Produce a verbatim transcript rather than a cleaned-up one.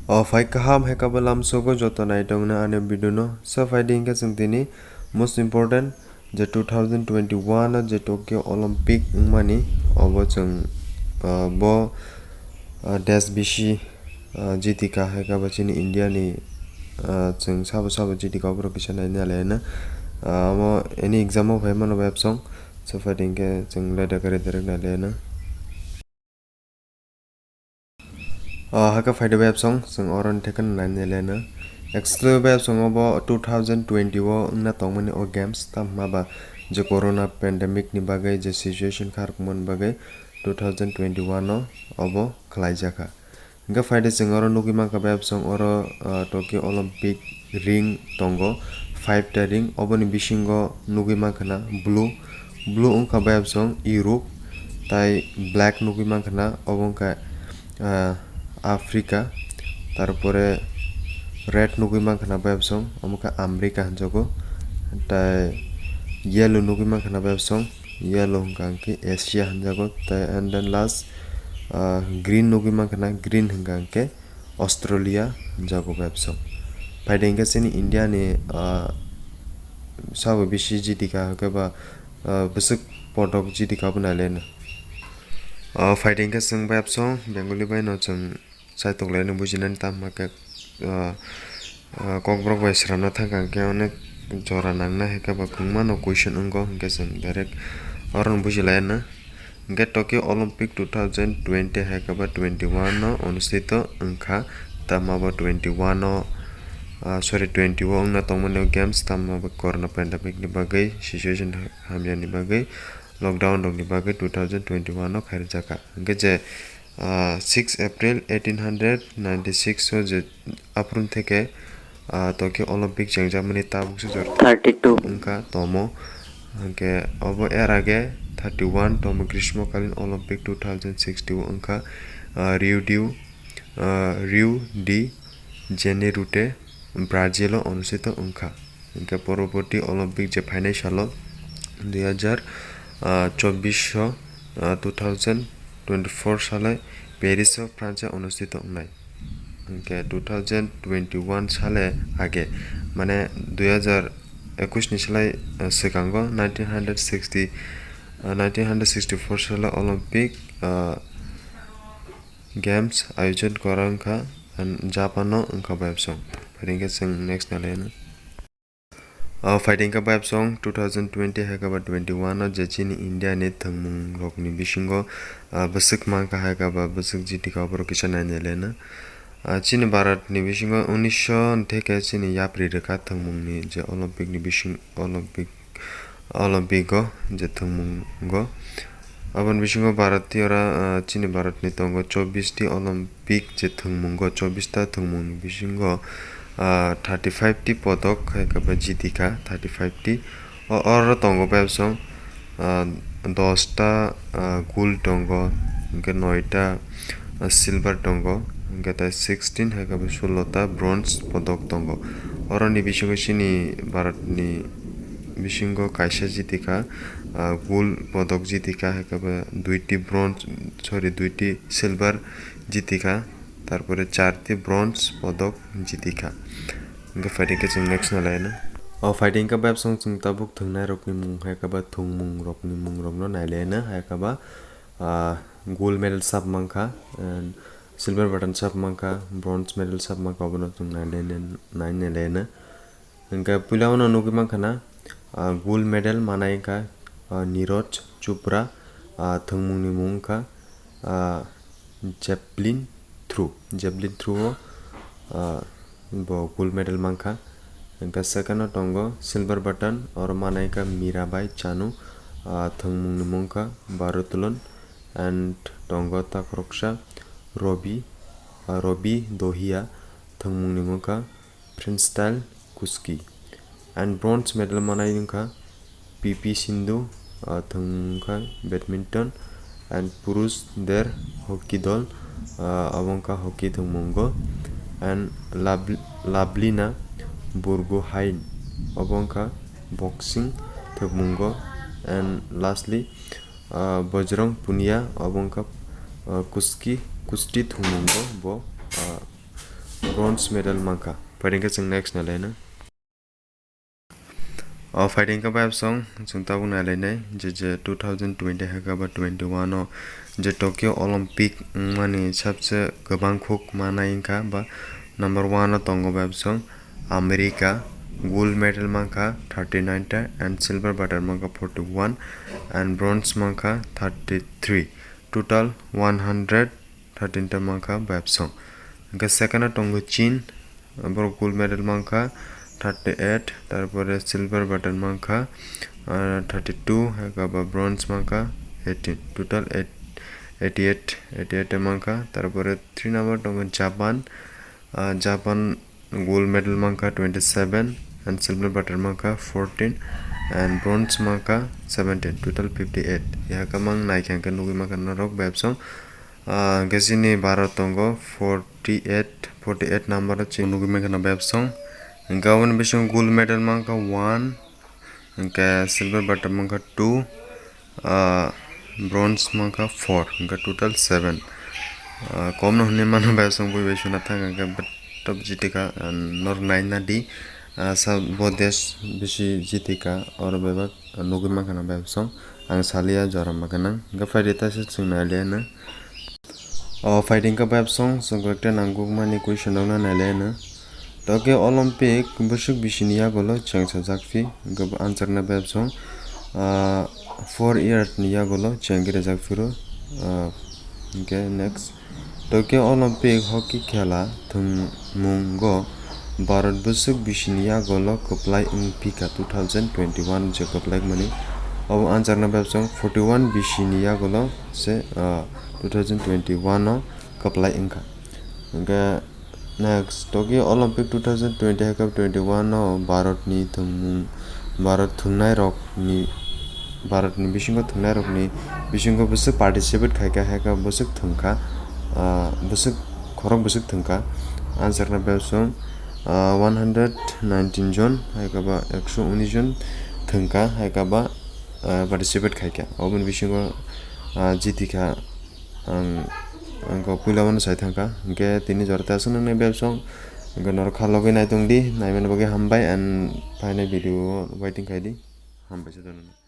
O phai kaham hai kabo lamsogo joto naitokno ani video no. So phai di hinkhe chwng tini most important je two thousand twenty-one o je Tokyo Olympic wngmani obo chwng, ah, bo, ah, desh bisi, ah, jitika hai kabo chini India ni, ah, chwng sabo sabo jitika oborok kisa naina laina. Ah, omo any exam o phai mano bai absong. So phai di hinkhe chwng le dakare direct naina. Ah, hakhe phaidi bai absong, chwng oro ni thekeno naina leno. Actually bai absong obo two thousand twenty o wngna tongmani o games, tamo hwnba je corona pandemic ni bagwi je situation kharokma ni bagwi two thousand twenty-one o obo khlaijakha. Hwnkhe phaidi chwng oro nugwi mankha bai absong oro, ah, Tokyo Olympic ring tongo, five ta ring, oboni bisingo nugwi mankha na blue, blue wngkha bai absong Europe, tai black nugwi mankha na obo wngkha, ah, Africa, tarpore red nugwi mankha na bai absong omo khe America hinjago, tai yellow nugwi mankha na bai absong, yellow hwnkha hwnkhe Asia hinjago, tai and then last, ah, green nugwi mankha na, green hwnkha hwnkhe Australia jago bai absong. Phaidi hinkhe chini India ni, ah, sabo bisi jitika hwnkhe ba, ah, bwswk podok jitika bo naileno. Ah, phaidi hinkhe chwng bai absong Bengali bai no chwng saitok laino bujinani tamo khe, ah, ah, kokborok bai swnamna thangkha hwnkhe onek jora nangnai hai khe ba kwbangma no question wngo hwnkhe chwng direct oro no bujilaina. Hwnkhe Tokyo Olympic two thousand twenty hai khe ba twenty-one no onustito wngkha, tamo bo twenty-one o, ah, sorry, twenty o wngna tongmani o games, tamo bo corona pandemic ni bagwi, situation hamya ni bagwi, lockdown rok ni bagwi two thousand twenty-one o khairjakha. Hwnkhe je, ah, six April eighteen hundred ninety-six o je aphuru theke, ah, Tokyo Olympic chengjakmani tabuk se jora thirty-two wngkha tomo. Hwnkhe obo er age thirty-one tomo Grishmokalin Olympic two thousand sixty o wngkha, ah, Rio de, ah, Rio de Janeiro te Brazil o onustito wngkha. Hwnkhe poroborti Olympic je phainai salo dui hajar chobbish o, ah, two thousand twenty-four sale Paris o France o onustito wngnai. Hwnkhe two thousand twenty-one sale age, mane dui hajar ekush ni salai, ah, swkango nineteen hundred sixty, ah, nineteen hundred sixty-four salo Olympic, ah, Games ayojon kwrwng wngkha, and Japan o wngkha bai absong. Phaidi hinkhe chwng next nalaina. O phaidi hinkhe bai absong two thousand twenty hai khe ba twenty-one o je chini India ni thwngmung rok ni bisingo, ah, bwswk mankha hai khe ba bwswk jitika oborok kisa nainai lena. Ah, chini Bharat ni bisingo unisho theke chini yapri rwkha thwngmung ni je Olympic ni bising Olympic Olympic o je thwngmungo. Aboni bisingo Bharat ti ora, ah, chini Bharat ni tongo chobbish ti Olympic je thwngmungo, chobbish ta thwngmung ni bisingo, ah, thirty five ti podok hai khe ba jiti kha, thirty five ti. O, oro tongo bai absong, ah, dos ta, ah, gold tongo, hwnkhe noi ta, ah, silver tongo, hwnkhe tai sixteen hai khe ba sullo ta bronze podok tongo. Oro ni bisingo chini Bharat ni bisingo kaisa jiti kha, ah, gold podok jiti kha, hai khe ba duiti bronze, sorry, duiti silver jiti kha, tarpore charti bronze podok jiti kha. Hwnkhe phaidi khe chwng next nalaina. O phaidi hinkhe bai absong chwng tabuk thwngnai rokni mung hai khe ba thwngmung rokni mung rokno nailaina, hai khe ba, ah, gold medal sap mankha, and silver button sap mankha, bronze medal sap mankha, obono chwng nailaina, nailaina. Hwnkhe puila o no nugwi mankha na, ah, gold medal manai wngkha, ah, Niraj Chopra, ah, thwngmungni mung wngkha, ah, javelin throw, javelin throw o, ah, bo gold medal mankha. Hwnkhe second o tongo silver button, oro manai wngkha Mirabai Chanu, ah, thwngmungni mung wngkha Bharottolon, and tongo takhoroksa Robi, ah, Robi Dohia, thwngmungni mung wngkha Freestyle Kuski. And bronze medal manai wngkha P P Sindhu, ah, thwngmung wngkha badminton, and Purush der hockey dol, ah, abo wngkha hockey thwngmungo, and Lab-, Lablina Borgohain, abo wngkha boxing thwngmungo, and lastly, ah, Bajrang Punia, abo wngkha, ah, kuski, kusti thwngmungo bo, ah, bronze medal mankha. Phaidi khe chwng next nai laina. O phaidi khe bayapsong chwng tabuk nai lainai je je two thousand twenty hai khe ba twenty one o je Tokyo Olympic wngmani sabse kwbang khuk manai wngkha ba number one o tongo bayapsong America, gold medal mankha thirty nine ta and silver medal mankha forty one and bronze mankha thirty three, total one hundred thirteen ta mankha bayapsong. Hwnkhe second o tongo Chin, borok gold medal mankha thirty eight, tarpore silver medal mankha, ah, thirty two, hai khe ba bronze mankha eighteen, total eight, eighty eight, eighty eight ta mankha. Tarpore three number tongo Japan, ah, Japan gold medal mankha twenty seven and silver medal mankha fourteen and bronze mankha seventeen, total fifty eight. Yakhe mang naikha hwnkhe nugwi mankha norok bayapsong. Ah, hwnkhe chini Bharat tongo forty eight, forty eight number o chini nugwi mankha no bayapsong. Hwnkhe aboni bisingo gold medal mankha one, hwnkhe silver medal mankha two, ah, bronze mankha four, hwnkhe total seven. Ah, komno hwnwi mano bayapsong bui bai suna thang hwnkhe top jitikha, ah, norok naina di, ah, sa bo desh bisi jitikha oro bebak nugwi mankha no bayapsong. Ang salia jora mankha nang. Hwnkhe phaidi taisa chwng nailiya no. O phaidi khe bayapsong chwng khe nangkukmani question rokno nailiya no. Tokyo Olympic bwswk bisini yagulo cheng sajak phi, hwnkhe bo answer na bayapsong, ah, four years ni yagulo cheng rijak phiro, ah, hwnkhe next, Tokyo Olympic hockey khela thwngmungo Bharat bwswk bisini yagulo kwplai wng phika two thousand twenty one je kwplai mani, obo answer na bayapsong forty one bisini yagulo se, ah, two thousand twenty one o kwplai wngkha. Hwnkhe next, Tokyo Olympic two thousand twenty hai khe twenty one o Bharatni thwngmung, Bharat thwngnairokni, Bharatni bisingo thwngnairokni bisingo bwswk participate khaikha, hai khe bwswk thwngkha, ah, bwswk khorok bwswk thwngkha. Answer na bayapsong, ah, one hundred nineteen jon, hai khe ba ekso unis jon thwngkha, hai khe ba, ah, participate khaikha. Oboni bisingo, ah, jitikha. Ang, ang kok puila mano sai thangkha, hwnkhe tini jora ta aswk nangnai bayapsong, hwnkhe norok kha logwi naitongdi, naimani bagwi hambai, and phainai video o waiting khaidi, hambai se dono.